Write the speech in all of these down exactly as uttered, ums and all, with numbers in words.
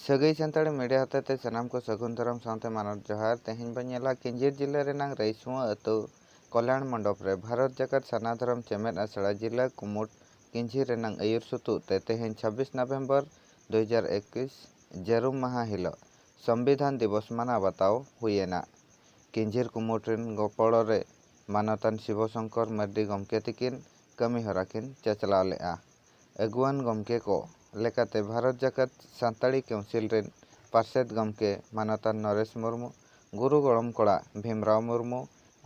ᱥᱟᱹᱜᱟᱹᱭ ᱥᱟᱱᱛᱟᱲᱤ ᱢᱤᱰᱤᱭᱟ ᱦᱚᱛᱮᱛᱮ ᱥᱟᱱᱟᱢ ᱠᱚ ᱥᱟᱹᱜᱩᱱ ᱫᱟᱨᱟᱢ ᱥᱟᱶᱛᱮ ᱢᱟᱱᱚᱛ ᱡᱚᱦᱟᱨ᱾ ᱛᱮᱦᱮᱧ ᱵᱚᱱ ᱧᱮᱞᱟ ᱠᱤᱧᱡᱷᱤᱨ ᱡᱤᱞᱟᱹ ᱨᱮᱱᱟᱝ ᱨᱟᱹᱭᱥᱩᱣᱟᱹ ᱟᱹᱛᱩ ᱠᱚᱞᱭᱟᱬ ᱢᱚᱱᱰᱚᱯ ᱨᱮ ᱵᱷᱟᱨᱚᱛ ᱡᱟᱠᱟᱛ ᱥᱟᱨᱱᱟ ᱫᱷᱚᱨᱚᱢ ᱪᱮᱢᱮᱫ ᱟᱥᱲᱟ ᱡᱤᱞᱟᱹ ᱠᱩᱢᱩᱴ ᱠᱤᱧᱡᱷᱤᱨ ᱨᱮᱱᱟᱝ ᱟᱹᱭᱩᱨ ᱥᱩᱛᱩᱜ ᱛᱮ ᱛᱮᱦᱮᱧ ᱪᱷᱟᱵᱵᱤᱥ ᱱᱚᱵᱷᱮᱢᱵᱚᱨ ᱫᱩ ᱦᱟᱡᱟᱨ ᱮᱠᱩᱥ ᱡᱟᱹᱨᱩᱢ ᱢᱟᱦᱟ ᱦᱤᱞᱚᱜ ᱥᱚᱢᱵᱤᱫᱷᱟᱱ ᱫᱤᱵᱚᱥ ᱢᱟᱱᱟᱣ ᱵᱟᱛᱟᱣ ᱦᱩᱭᱮᱱᱟ᱾ ᱠᱤᱧᱡᱷᱤᱨ ᱠᱩᱢᱩᱴ ᱨᱮᱱ ᱜᱚᱯᱚᱲᱚ ᱨᱮ ᱢᱟᱱᱚᱛᱟᱱ ᱥᱤᱵᱚ ᱥᱚᱝᱠᱚᱨ ᱢᱟᱨᱰᱤ ᱜᱚᱢᱠᱮ ᱛᱤᱠᱤᱱ ᱠᱟᱹᱢᱤ ᱦᱚᱨᱟ ᱠᱤᱱ ᱪᱟᱪᱞᱟᱣ ᱞᱮᱫᱼᱟ᱾ ᱟᱹᱜᱩᱣᱟᱹᱱ ᱜᱚᱢᱠᱮ ᱠᱚ ᱞᱮᱠᱟᱛᱮ ᱵᱷᱟᱨᱚᱛ ᱡᱟᱠᱟᱛ ᱥᱟᱱᱛᱟᱲᱤ ᱠᱟᱣᱩᱱᱥᱤᱞ ᱨᱮᱱ ᱯᱟᱨᱥᱮᱛ ᱜᱚᱢᱠᱮ ᱢᱟᱱᱚᱛᱟᱱ ᱱᱚᱨᱮᱥ ᱢᱩᱨᱢᱩ, ᱜᱩᱨᱩ ᱜᱚᱲᱚᱢ ᱠᱚᱲᱟ ᱵᱷᱤᱢᱨᱟᱣ ᱢᱩᱨᱢᱩ,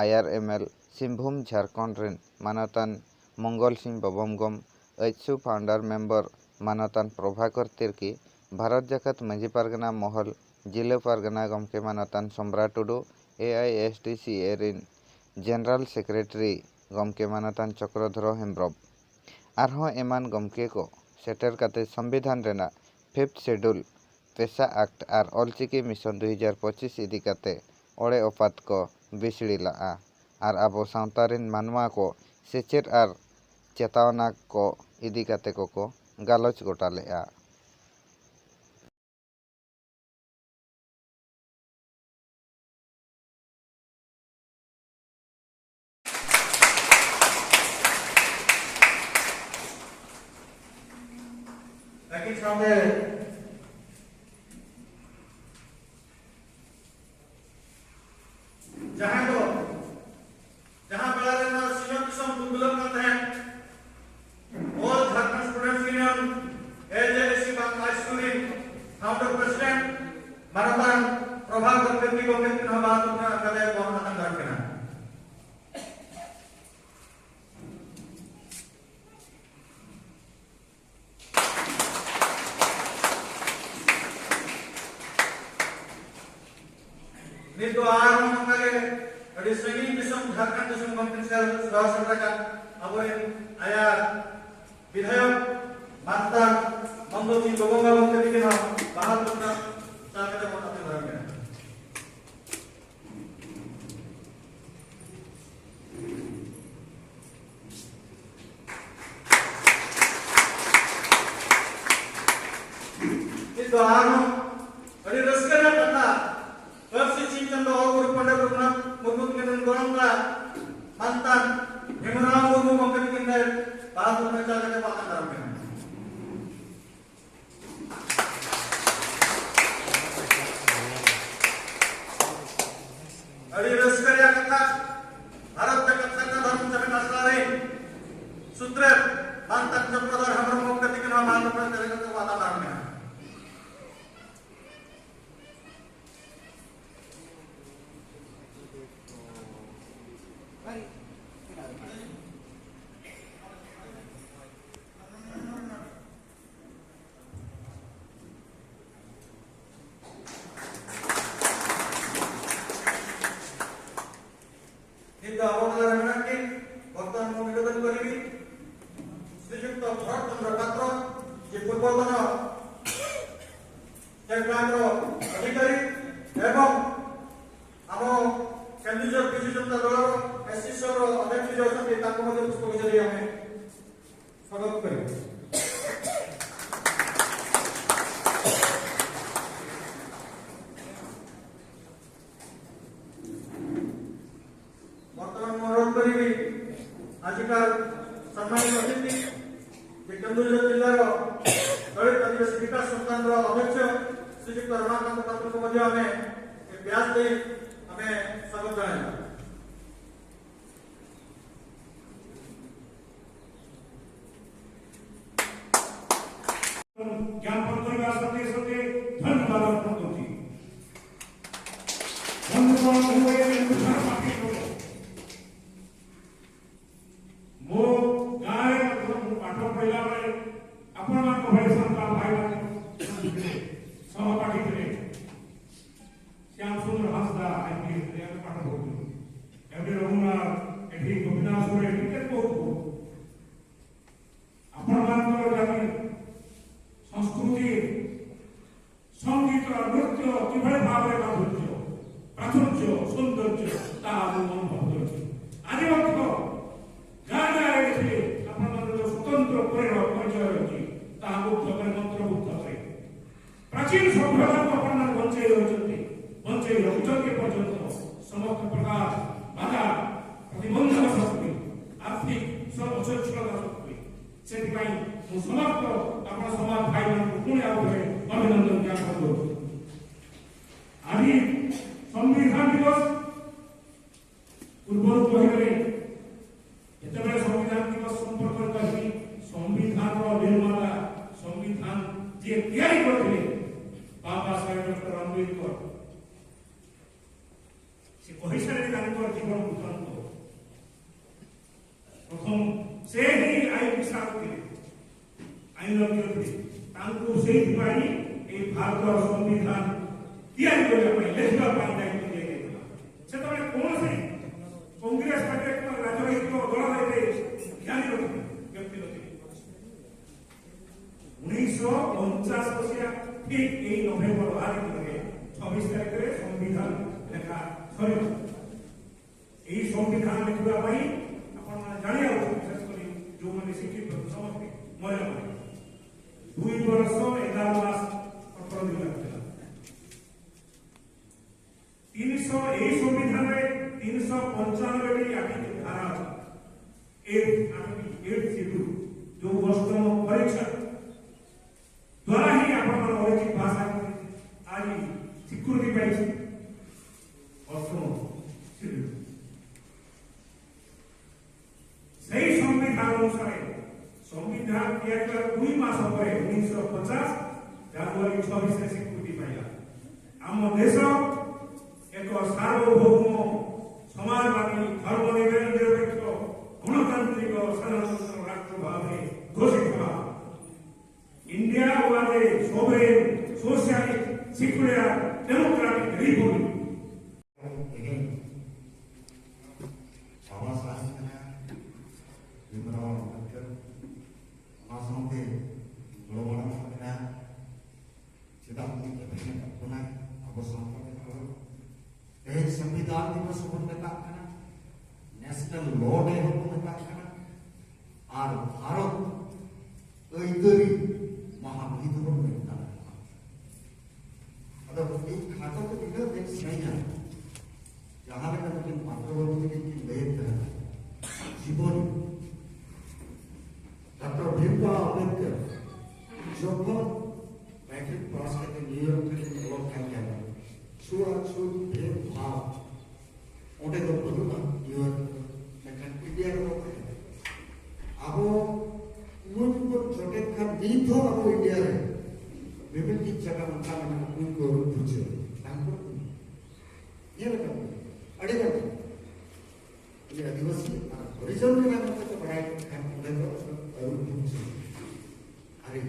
ᱟᱭᱟᱨ ᱮᱢ ᱮᱞ ᱥᱤᱝᱵᱷᱩᱢ ᱡᱷᱟᱲᱠᱷᱚᱸᱰ ᱨᱮᱱ ᱢᱟᱱᱚᱛᱟᱱ ᱢᱚᱝᱜᱚᱞ ᱥᱤᱝ ᱵᱚᱵᱚᱢᱜᱚᱢ, ᱟᱹᱡᱥᱩ ᱯᱷᱟᱣᱩᱱᱰᱟᱨ ᱢᱮᱢᱵᱚᱨ ᱢᱟᱱᱚᱛᱟᱱ ᱯᱨᱚᱵᱷᱟᱠᱚᱨ ᱛᱤᱨᱠᱤ, ᱵᱷᱟᱨᱚᱛ ᱡᱟᱠᱟᱛ ᱢᱟᱹᱡᱷᱤ ᱯᱟᱨᱜᱟᱱᱟ ᱢᱚᱦᱚᱞ ᱡᱤᱞᱟᱹ ᱯᱟᱨᱜᱟᱱᱟ ᱜᱚᱢᱠᱮ ᱢᱟᱱᱚᱛᱟᱱ ᱥᱚᱢᱨᱟ ᱴᱩᱰᱩ, ᱮ ᱟᱭ ᱮᱥ ᱰᱤ ᱥᱤ ᱮ ᱨᱤᱱ ᱡᱮᱱᱟᱨᱟᱞ ᱥᱮᱠᱨᱮᱴᱟᱨᱤ ᱜᱚᱢᱠᱮ ᱢᱟᱱᱚᱛᱟᱱ ᱪᱚᱠᱨᱚᱫᱷᱚᱨᱚ ᱦᱮᱢᱵᱽᱨᱚᱢ, ᱟᱨᱦᱚᱸ ᱮᱢᱟᱱ ᱜᱚᱢᱠᱮ ᱠᱚ ᱥᱮᱴᱮᱨ ᱠᱟᱛᱮ ᱥᱚᱢᱵᱤᱫᱷᱟᱱ ᱨᱮᱱᱟᱜ ᱯᱷᱤᱯᱛᱷ ᱥᱮᱰᱩᱞ ᱯᱮᱥᱟ ᱟᱠᱴ ᱟᱨ ᱚᱞᱪᱤᱠᱤ ᱢᱤᱥᱚᱱ ᱫᱩ ᱦᱟᱡᱟᱨ ᱯᱚᱸᱪᱤᱥ ᱤᱫᱤ ᱠᱟᱛᱮ ᱚᱲᱮ ᱚᱯᱟᱛ ᱠᱚ ᱵᱤᱥᱲᱤ ᱞᱟᱜᱼᱟ ᱟᱨ ᱟᱵᱚ ᱥᱟᱶᱛᱟ ᱨᱤᱱ ᱢᱟᱱᱣᱟ ᱠᱚ ᱥᱮᱪᱮᱫ ᱟᱨ ᱪᱮᱛᱟᱣᱱᱟ ᱠᱚ ᱤᱫᱤ ᱠᱟᱛᱮ ᱠᱚᱠᱚ ᱜᱟᱞᱚᱪ ᱜᱚᱴᱟ ᱞᱮᱜᱼᱟ᱾ ᱟᱹᱠᱤᱱ ᱥᱟᱶᱛᱮ ᱡᱟᱦᱟᱸᱭ ᱫᱚ, ᱡᱟᱦᱟᱸ ᱵᱮᱲᱟ ᱨᱮ ᱱᱚᱣᱟ ᱥᱤᱧᱚᱛ ᱫᱤᱥᱚᱢ ᱜᱩᱞᱜᱩᱞᱟᱹᱜ ᱠᱟᱱ ᱛᱟᱦᱮᱸᱫ, All Jharkhand Students Union, A J A C ᱵᱟᱝ ᱦᱟᱭ ᱥᱠᱩᱞ ᱨᱤᱱ founder president ᱢᱟᱱᱚᱛᱟᱱ ᱯᱨᱚᱵᱷᱟᱠᱚᱨ ᱛᱤᱨᱠᱤ ᱜᱚᱢᱠᱮ ᱛᱤᱠᱤᱱ ᱦᱚᱸ ᱵᱟᱦᱟ ᱛᱷᱩᱯᱱᱟᱜ ᱠᱟᱛᱮ ᱵᱚᱱ ᱟᱛᱟᱝ ᱫᱟᱲᱮᱭᱟᱜ ᱠᱟᱱᱟ᱾ ᱱᱤᱛ ᱫᱚ ᱟᱨᱦᱚᱸ ᱱᱚᱝᱠᱟ ᱜᱮ ᱟᱹᱰᱤ ᱥᱟᱺᱜᱤᱧ ᱫᱤᱥᱚᱢ, ᱡᱷᱟᱲᱠᱷᱚᱸᱰ ᱫᱤᱥᱚᱢ ᱠᱷᱚᱱ ᱠᱤᱱ ᱥᱮᱴᱮᱨ, ᱥᱮᱴᱮᱨ ᱟᱠᱟᱱ ᱟᱵᱚᱨᱮᱱ ᱟᱭᱟᱨ ᱵᱤᱫᱷᱟᱭᱚᱠ ᱢᱟᱱᱚᱛᱟᱱ ᱢᱚᱱᱫᱚ ᱥᱤᱝ ᱜᱚᱵᱚᱝᱜᱟ ᱜᱚᱢᱠᱮ ᱛᱤᱠᱤᱱ ᱦᱚᱸ ᱵᱟᱦᱟ ᱛᱷᱩᱯᱱᱟᱜ ᱪᱟᱞ ᱠᱟᱛᱮ ᱵᱚᱱ ᱟᱛᱟᱝ ᱫᱟᱨᱟᱢ ᱠᱤᱱᱟ᱾ ᱱᱤᱛ ᱫᱚ ᱟᱨᱦᱚᱸ ᱱᱤᱛ ᱫᱚ ᱟᱵᱚ ᱛᱟᱞᱟ ᱨᱮ ᱢᱮᱱᱟᱜ ᱠᱤᱱ ᱵᱚᱨᱛᱚᱢᱟᱱ ᱢᱩᱞ ᱩᱫᱵᱳᱫᱚᱱ ᱠᱟᱹᱨᱤ ᱥᱨᱤᱡᱩᱠᱛᱚ ᱵᱷᱚᱨᱚᱛ ᱪᱚᱸᱫᱽᱨᱚ ᱯᱟᱛᱨᱚ, ᱡᱮ ᱯᱩᱨᱵᱚᱛᱚᱱ ᱥᱴᱮᱴ ᱵᱮᱝᱠ ᱨ ᱚᱫᱷᱤᱠᱟᱨᱤ ᱮᱵᱚᱝ ᱟᱵᱚ ᱠᱮᱱᱫᱩᱡᱷᱚᱨ ᱵᱤᱡᱩ ᱡᱚᱱᱚᱛᱟ ᱫᱚᱞ ᱨ ᱮᱥ ᱥᱤ ସେଲ୍ ର ଅଧ୍ୟକ୍ଷ ଅଛନ୍ତି, ତାଙ୍କୁ ମଧ୍ୟ ପୁଷ୍ପ ଗୁଚ୍ଛ ଦେଇ ଆମେ ସ୍ୱାଗତ କରିବା। ବର୍ତ୍ତମାନ ମୁଁ ଅନୁରୋଧ କରିବି ଆଜିକାର ସମ୍ମାନିତ ଅତିଥି ଯେ କେନ୍ଦୁଝର ଜିଲ୍ଲାର ଦଳିତ ଆଦିବାସୀ ବିକାଶ ସଂସ୍ଥାନର ଅଧ୍ୟକ୍ଷ ଶ୍ରୀଯୁକ୍ତ ରମାକାନ୍ତ ପାତ୍ରଙ୍କୁ ମଧ୍ୟ ଆମେ ଏ ବ୍ୟାଚ୍ ଦେଇ ଆମେ ସ୍ୱାଗତ ଜଣାଇବା। ଜ୍ଞାପନ କରିବା ସଙ୍ଗେ ସଙ୍ଗେ ଧନ୍ୟବାଦ ଅର୍ପଣ କରୁଛି। ବନ୍ଧୁଗଣ, ମୁଁ ଏ କେନ୍ଦୁଝର ମାଟି ଲୋକ। ମୋ ଗାଁରେ ମଧ୍ୟ ମୁଁ ପାଠ ପଢ଼ିଲା ବେଳେ ଆପଣମାନଙ୍କ ଭଳି ସାନ୍ତାଳ ଭାଇମାନେ ଥିଲେ, ସହପାଠୀ ଥିଲେ। ଶ୍ୟାମ ସୁନ୍ଦର ହାଁସଦା ଆଇ ପି ଏସ୍ ରେ ଆମେ ପାଠ ପଢ଼ୁଥିଲୁ। ଏମ୍ ଡି ରଘୁନାଥ, ଏଠି ଗୋପୀନାଥ ସୁରେ, ଏଠି କେତେ ବହୁତ ବହୁତ। ଆପଣମାନଙ୍କର ଜାତି, ସଂସ୍କୃତି, ସଙ୍ଗୀତ, ନୃତ୍ୟ କିଭଳି ଭାବରେ ମାଧୁର୍ଯ୍ୟ, ପ୍ରାଚୁର୍ଯ୍ୟ, ସୌନ୍ଦର୍ଯ୍ୟ, ତାହା ମୁଁ ଅନୁଭବ କରିଛି। ଆଜି ମଧ୍ୟ ଗାଁ ଗାଁରେ ଦେଖିଲେ ଆପଣମାନଙ୍କର ସ୍ୱତନ୍ତ୍ର ପରିର ପରିଚୟ ରହିଛି, ତାହା ମୁଗ୍ଧ କରେ, ମନ୍ତ୍ରମୁଗ୍ଧ କରେ। ପ୍ରାଚୀନ ସଭ୍ୟତାକୁ ଆପଣମାନେ ବଞ୍ଚେଇ ରହିଛନ୍ତି, ବଞ୍ଚେଇ ରଖୁଛନ୍ତି। ଏ ପର୍ଯ୍ୟନ୍ତ ସମସ୍ତ ପ୍ରକାର ବାଧା, ପ୍ରତିବନ୍ଧକ ସତ୍ତ୍ୱେ, ଆର୍ଥିକ ସ-, ଅସଚ୍ଛଳତା ସତ୍ତ୍ୱେ, ସେଥିପାଇଁ ମୁଁ ସମସ୍ତ ଆପଣ ସମାଜ ଭାଇମାନଙ୍କୁ ପୁଣି ଆଉ ଥରେ ଅଭିନନ୍ଦନ ଜ୍ଞାପନ କରୁଛି। ଆଜି ସମ୍ବିଧାନ ଦିବସ। ପୂର୍ବରୁ କହିଲେ, ଯେତେବେଳେ ସମ୍ବିଧାନ ଦିବସ ସମ୍ପର୍କରେ କହିଲି, ସମ୍ବିଧାନର ନିର୍ମାତା, ସମ୍ବିଧାନ ଯିଏ ତିଆରି କରିଥିଲେ, ବାବା ସାହେବ ଡକ୍ଟର ଆମ୍ବେଦକର, ସେ କହିସାରିଲେ ତାଙ୍କର ଜୀବନ ବୃତ୍ତାନ୍ତ। ଆଇନ ରଖିଥିଲେ। ତାଙ୍କୁ ସେଇଥିପାଇଁ ଏଇ ଭାରତର ସମ୍ବିଧାନ ତିଆରି କରିବା ପାଇଁ, ଲେଖିବା ପାଇଁ ଦାୟିତ୍ୱ ଦିଆଯାଇଥିଲା। ସେତେବେଳେ କୌଣସି କଂଗ୍ରେସ ପାର୍ଟିରେ କିମ୍ବା ରାଜନୈତିକ ଦଳ ଏତେ ଜ୍ଞାନୀ ନଥିଲେ, ବ୍ୟକ୍ତି ନଥିଲେ। ଉଣେଇଶହ ପଚାଶ ମସିହା ଠିକ୍ ଏଇ ନଭେମ୍ବର ବାର ତାରିଖରେ, ଛବିଶ ତାରିଖରେ ସମ୍ବିଧାନ ଲେଖା ସରିବ। ଏହି ସମ୍ବିଧାନ ଲେଖିବା ପାଇଁ ଆପଣମାନେ ଜାଣିବା ଉଚିତ, ବିଶେଷ କରି ଯେଉଁମାନେ ଶିକ୍ଷିତ, ସମସ୍ତେ ମହିଳାମାନେ। ଦୁଇ ବର୍ଷ ଏଗାର ମାସ ଅଠର ଦିନ ଲାଗିଥିଲା। ତିନିଶହ, ଏହି ସମ୍ବିଧାନରେ ତିନିଶହ ପଞ୍ଚାନବେଟି ଆର୍ଟିକଲ, ଧାରା ଅଛି। ଏଫ୍, ଆର୍ଟିକଲ ଏଫ୍ ସିଡ୍ୟୁଲ, ଯେଉଁ ଅଷ୍ଟମ ପରିଚ୍ଛେଦ ଦ୍ୱାରା ହିଁ ଆପଣଙ୍କର ଅରିଜିନ ଭାଷା ଆଜି ସ୍ୱୀକୃତି ପାଇଛି। ଅଷ୍ଟମ ସିଡ୍ୟୁଲ। ସେହି ସମ୍ବିଧାନ ଅନୁସାରେ ସମ୍ବିଧାନ ତିଆରି ହେବାର ଦୁଇ ମାସ ପରେ, ଉଣେଇଶହ ପଚାଶ ଜାନୁଆରୀ ଛବିଶରେ ସ୍ୱୀକୃତି ପାଇଲା। ଆମ ଦେଶ ଏକ ସାର୍ବଭୌମ, ସମାଜବାଦୀ, ଧର୍ମ ନିରପେକ୍ଷ, ଗଣତାନ୍ତ୍ରିକ ସାଧାରଣତନ୍ତ୍ର ରାଷ୍ଟ୍ର ଭାବରେ ଘୋଷିତ ହେଲା। India was a sovereign, socialist, secular, democratic republic. ᱛᱮᱦᱮᱧ ᱵᱟᱵᱟ ᱥᱟᱦᱮᱵ ᱢᱮᱱᱟᱭᱟ, ᱵᱷᱤᱢᱨᱟᱣ ᱟᱢᱵᱮᱫᱠᱚᱨ, ᱚᱱᱟ ᱥᱟᱶᱛᱮ ᱜᱚᱲᱚ ᱢᱟᱲᱟᱝ ᱠᱚ ᱢᱮᱱᱟᱭᱟ᱾ ᱪᱮᱫᱟᱜ ᱩᱱᱤ ᱮᱵᱷᱮᱱ ᱟᱠᱟᱫ ᱵᱚᱱᱟᱭ ᱟᱵᱚ ᱥᱟᱶᱛᱟ ᱨᱮᱱ ᱦᱚᱲ? ᱛᱮᱦᱮᱧ ᱥᱚᱝᱵᱤᱫᱷᱟᱱ ᱫᱤᱵᱚᱥ ᱵᱚᱱ ᱢᱮᱛᱟᱜ ᱠᱟᱱᱟ, ᱱᱮᱥᱱᱟᱞ ᱞᱚ ᱰᱮ ᱦᱚᱸᱵᱚᱱ ᱢᱮᱛᱟᱜ ᱠᱟᱱᱟ, ᱟᱨ ᱵᱷᱟᱨᱚᱛ ᱟᱹᱭᱫᱟᱹᱨᱤ ᱢᱟᱦᱟ ᱱᱩᱭ ᱫᱚᱵᱚᱱ ᱢᱮᱛᱟᱜ ᱠᱟᱱᱟ᱾ ᱟᱫᱚ ᱤᱧ ᱠᱷᱟᱴᱚ ᱛᱮ ᱱᱤᱱᱟᱹᱜ ᱫᱤᱱ ᱥᱟᱹᱨᱤᱭᱟ, ᱡᱟᱦᱟᱸ ᱞᱮᱠᱟ ᱱᱩᱠᱤᱱ ᱯᱟᱛᱨᱚ ᱵᱟᱹᱵᱩ ᱛᱟᱹᱠᱤᱱ ᱠᱤᱱ ᱞᱟᱹᱭᱮᱫ ᱛᱟᱦᱮᱱᱟ, ᱡᱤᱵᱚᱱᱤ, ᱰᱚᱠᱴᱚᱨ ᱵᱷᱤᱢᱨᱟᱣ ᱟᱢᱵᱮᱫᱠᱚᱨ ᱡᱚᱠᱷᱚᱱ ᱢᱮᱴᱨᱤᱠ ᱯᱟᱥ ᱠᱟᱛᱮ ᱱᱤᱭᱩᱭᱚᱨᱠ ᱨᱮ ᱚᱞᱚᱜ ᱠᱟᱱ ᱛᱟᱦᱮᱱᱟ, ᱪᱷᱩᱣᱟᱪᱷᱩᱛ ᱵᱷᱮᱫ ᱵᱷᱟᱵᱽ ᱚᱸᱰᱮ ᱫᱚ ᱵᱟᱹᱱᱩᱜᱼᱟ ᱱᱤᱭᱩᱭᱚᱨᱠ ᱨᱮ, ᱢᱮᱱᱠᱷᱟᱱ ᱤᱱᱰᱤᱭᱟ ᱨᱮᱫᱚ ᱛᱟᱦᱮᱱᱟ᱾ ᱟᱵᱚ ᱩᱱ ᱵᱚᱱ ᱡᱚᱴᱮᱫ ᱠᱷᱟᱱ ᱱᱤᱛ ᱦᱚᱸ ᱟᱵᱚ ᱤᱱᱰᱤᱭᱟ ᱨᱮ ᱢᱤᱢᱤᱫ ᱡᱟᱭᱜᱟ ᱚᱱᱠᱟ ᱢᱮᱱᱟᱜᱼᱟ, ᱠᱩᱧ ᱠᱚ ᱟᱹᱨᱩᱵ ᱯᱷᱩᱨᱪᱟᱹ ᱵᱟᱝ ᱠᱚ ᱧᱮᱞ ᱟᱠᱟᱫ ᱠᱚᱣᱟ ᱟᱹᱰᱤ ᱜᱟᱱ᱾ ᱩᱱᱤ ᱟᱹᱫᱤᱵᱟᱹᱥᱤ ᱟᱨ ᱦᱚᱨᱤᱡᱚᱱ ᱠᱟᱱᱟᱭ ᱢᱮᱱᱛᱮ ᱠᱚ ᱵᱟᱲᱟᱭ ᱠᱮᱫ ᱠᱷᱟᱱ ᱚᱸᱰᱮ ᱫᱚ ᱟᱹᱨᱩ ᱯᱷᱟᱨᱪᱟ ᱟᱹᱨᱤ᱾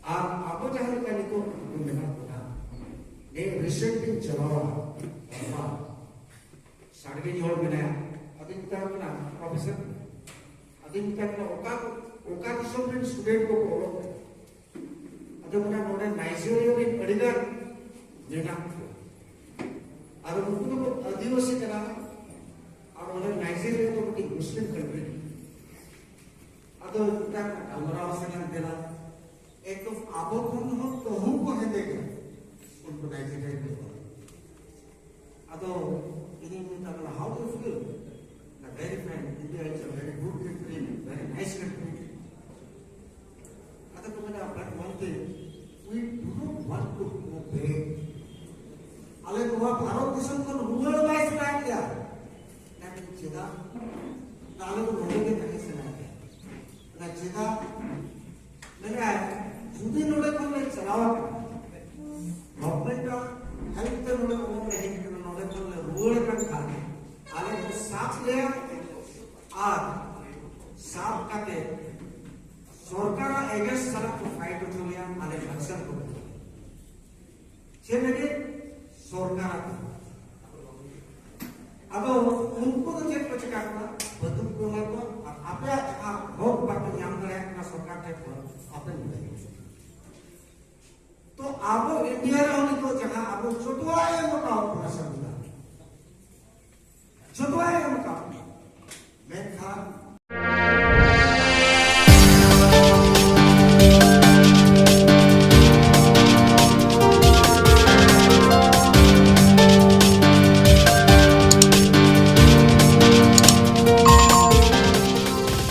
ᱟᱨ ᱟᱵᱚ ᱡᱟᱦᱟᱸ ᱞᱮᱠᱟ ᱱᱤᱛᱚᱜ ᱢᱮᱱᱟᱜ ᱵᱚᱱᱟ, ᱱᱤᱭᱟᱹ ᱨᱤᱥᱮᱱᱴ ᱤᱧ ᱪᱟᱞᱟᱣᱟ ᱫᱷᱟᱨᱵᱟᱫ, ᱥᱟᱰᱜᱮᱧ ᱦᱚᱲ ᱢᱮᱱᱟᱭᱟ, ᱟᱫᱚᱧ ᱢᱮᱛᱟᱭ ᱠᱟᱱᱟ, "ᱯᱨᱚᱯᱷᱮᱥᱚᱨ," ᱟᱫᱚᱧ ᱢᱮᱛᱟᱭ ᱠᱟᱱᱟ, "ᱚᱠᱟ, ᱚᱠᱟ ᱫᱤᱥᱚᱢ ᱨᱮᱱ ᱥᱴᱩᱰᱮᱱᱴ ᱠᱚᱠᱚ ᱚᱞᱚᱜ ᱠᱟᱱᱟ?" ᱟᱫᱚ ᱢᱮᱱᱟ, "ᱱᱚᱰᱮ ᱱᱟᱭᱡᱮᱨᱤᱭᱟ ᱨᱮᱱ ᱟᱹᱰᱤ ᱜᱟᱱ ᱢᱮᱱᱟᱜ ᱠᱚᱣᱟ, ᱟᱨ ᱩᱱᱠᱩ ᱫᱚᱠᱚ ᱟᱹᱫᱤᱵᱟᱹᱥᱤ ᱠᱟᱱᱟ, ᱟᱨ ᱚᱸᱰᱮ ᱱᱟᱭᱡᱮᱨᱤᱭᱟ ᱫᱚ ᱢᱤᱫᱴᱤᱡ ᱢᱩᱥᱞᱤᱢ ᱠᱟᱱᱴᱨᱤ ᱠᱟᱱᱟ᱾" ᱟᱫᱚ ᱢᱤᱫᱴᱟᱝ ᱜᱟᱞᱢᱟᱨᱟᱣ ᱥᱮ ᱞᱟᱝ ᱫᱮᱞᱟ, ᱮᱠᱫᱚᱢ ᱟᱵᱚ ᱠᱷᱚᱱ ᱦᱚᱸ ᱛᱚᱦᱩ ᱠᱚ ᱦᱮᱸᱫᱮ ᱜᱮᱭᱟ ᱩᱱᱠᱩ ᱱᱟᱭᱡᱮᱨᱤᱭᱟ ᱨᱮᱱ ᱦᱚᱲ᱾ ᱟᱫᱚ ᱤᱧᱤᱧ ᱢᱮᱛᱟ ᱠᱚᱣᱟ, "How do you feel?" "Very fine, India is a very good country, very nice country." ᱟᱫᱚ ᱠᱚ ᱢᱮᱱᱟ, "But one thing, we do not want to go back." ᱟᱞᱮ ᱱᱚᱣᱟ ᱵᱷᱟᱨᱚᱛ ᱫᱤᱥᱚᱢ ᱠᱷᱚᱱ ᱨᱩᱣᱟᱹᱲ ᱵᱟᱭ ᱥᱟᱱᱟᱭᱮᱫ ᱞᱮᱭᱟ᱾ ᱢᱮᱱᱫᱟᱹᱧ, "ᱪᱮᱫᱟᱜ?" ᱟᱞᱮ ᱫᱚ ᱱᱚᱰᱮ ᱜᱮ ᱛᱟᱦᱮᱸ ᱥᱟᱱᱟᱭᱮᱫ ᱞᱮᱭᱟ᱾ ᱚᱱᱟ ᱪᱮᱫᱟᱜ? ᱢᱮᱱᱟᱭ, ᱡᱩᱫᱤ ᱱᱚᱰᱮ ᱠᱷᱚᱱ ᱞᱮ ᱪᱟᱞᱟᱣ ᱟᱠᱟᱱᱟ, ᱜᱚᱵᱷᱢᱮᱱᱴ ᱟᱜ ᱦᱮᱞᱯ ᱛᱮ ᱱᱚᱰᱮ ᱚᱢᱚᱱ ᱞᱮ ᱦᱮᱡ ᱟᱠᱟᱱᱟ, ᱱᱚᱰᱮ ᱠᱷᱚᱱ ᱞᱮ ᱨᱩᱣᱟᱹᱲ ᱟᱠᱟᱱ ᱠᱷᱟᱱ, ᱟᱞᱮ ᱠᱚ ᱥᱟᱵ ᱞᱮᱭᱟ ᱟᱨ ᱥᱟᱵ ᱠᱟᱛᱮ ᱥᱚᱨᱠᱟᱨᱟᱜ ᱮᱜᱮᱱᱥᱴ ᱥᱟᱞᱟᱜ ᱠᱚ ᱯᱷᱟᱭᱤᱴ ᱦᱚᱪᱚ ᱞᱮᱭᱟ, ᱟᱞᱮ ᱱᱟᱠᱥᱟᱞ ᱠᱚ ᱵᱮᱱᱟᱣᱟ᱾ ᱪᱮᱫ ᱞᱟᱹᱜᱤᱫ? ᱥᱚᱨᱠᱟᱨ ᱟᱜ᱾ ᱟᱫᱚ ᱩᱱᱠᱩ ᱫᱚ ᱪᱮᱫ ᱠᱚ ᱪᱮᱠᱟ ᱠᱚᱣᱟ? ᱵᱟᱹᱫᱩᱜ ᱠᱚ ᱮᱢᱟ ᱠᱚᱣᱟ, ᱟᱨ ᱟᱯᱮᱭᱟᱜ ᱡᱟᱦᱟᱸ ᱦᱚᱠ ᱵᱟᱯᱮ ᱧᱟᱢ ᱫᱟᱲᱮᱭᱟᱜ ᱠᱟᱱᱟ ᱥᱚᱨᱠᱟᱨ ᱴᱷᱮᱱ ᱠᱷᱚᱱ, ᱟᱯᱮ ᱱᱚᱰᱮ ᱦᱤᱡᱩᱜ ᱯᱮ᱾ ᱛᱚ ᱟᱵᱚ ᱤᱱᱰᱤᱭᱟ ᱨᱮᱦᱚᱸ ᱱᱤᱛᱚᱜ ᱡᱟᱦᱟᱸ ᱟᱵᱚ ᱡᱚᱛᱚᱣᱟᱜ ᱮ ᱮᱢ ᱟᱠᱟᱫ ᱵᱚᱱᱟ ᱥᱚᱝᱵᱤᱫᱷᱟᱱ, ᱡᱚᱛᱚᱣᱟᱜ ᱮ ᱮᱢ ᱟᱠᱟᱫ